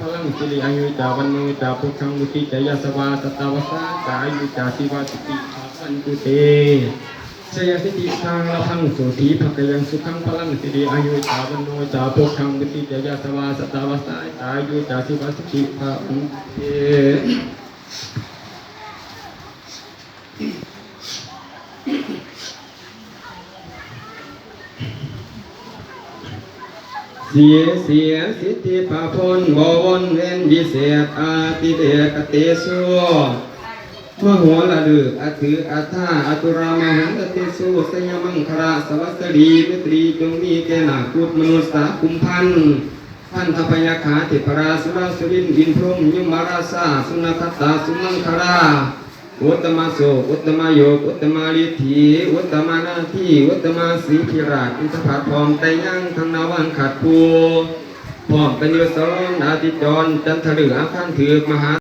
ພະລັງ ສິລິອາຍຸ ຈາ ວັນໂນ ຈາ ໂພຄັງ ວຸດທິ ຈະ ຍະສະວາ ສະຕາວະສາ ຈາ ອາຍຸ ຈາ ຊີວະ ສິດທິ ພະວັນຕຸເຕ ຊະຍະສິດທິ ພະລັງ ໂສທິ ພະກະຍັງ ສຸຂັງ ພະລັງ ສິລິອາຍຸ ຈາ ວັນໂນ ຈາ ໂພຄັງ ວຸດທິ ຈະ ຍະສະວາ ສະຕາວະສາ ຈາ ອາຍຸ ຈາ ຊີວະ ສິດທິ ພະວັນຕຸເຕ. ເສຍ ເສຍ ສິດທິພະພົນ ບໍ່ວົນເວັນ ວິເສດ ອາຕິເດກະເຕໂຊ ມະໂຫລະລຶກ ອະຖືກ ອັດຖາ ອະຕຸລາ ມະຫຸນຕະເຕໂຊ ໄຊຍະມັງຄະລະ ສະວັດສະລີ ໄມຕຣີ ຈົ່ງມີແກ່ນາກພຸດ ມະນຸດສາ ກຸມພັນ ພັນທະພະຍາຄາ ເທບພະລາ ສຸລາ ສຸລິນ ອິນ ພົມ ຍົມມະລາຊາ ສຸນັກຂັດຕາ ສຸມັງຄະລາ ອຸດຕະມະໂຊກ ອຸດຕະມະໂຍກ ອຸດຕະມະລິດຖີ ອຸດຕະມະນາທີ ອຸດຕະມະສີພິລາດ ອິນທະພັດ ພ້ອມໄຕຍັງທັງນາວັງຄັດພູ ພ້ອມກັນຢູ່ສະຫຼອນອາທິດຈອນ ຈັນທະລຶກອັງຄານຖືກ ມະຫາ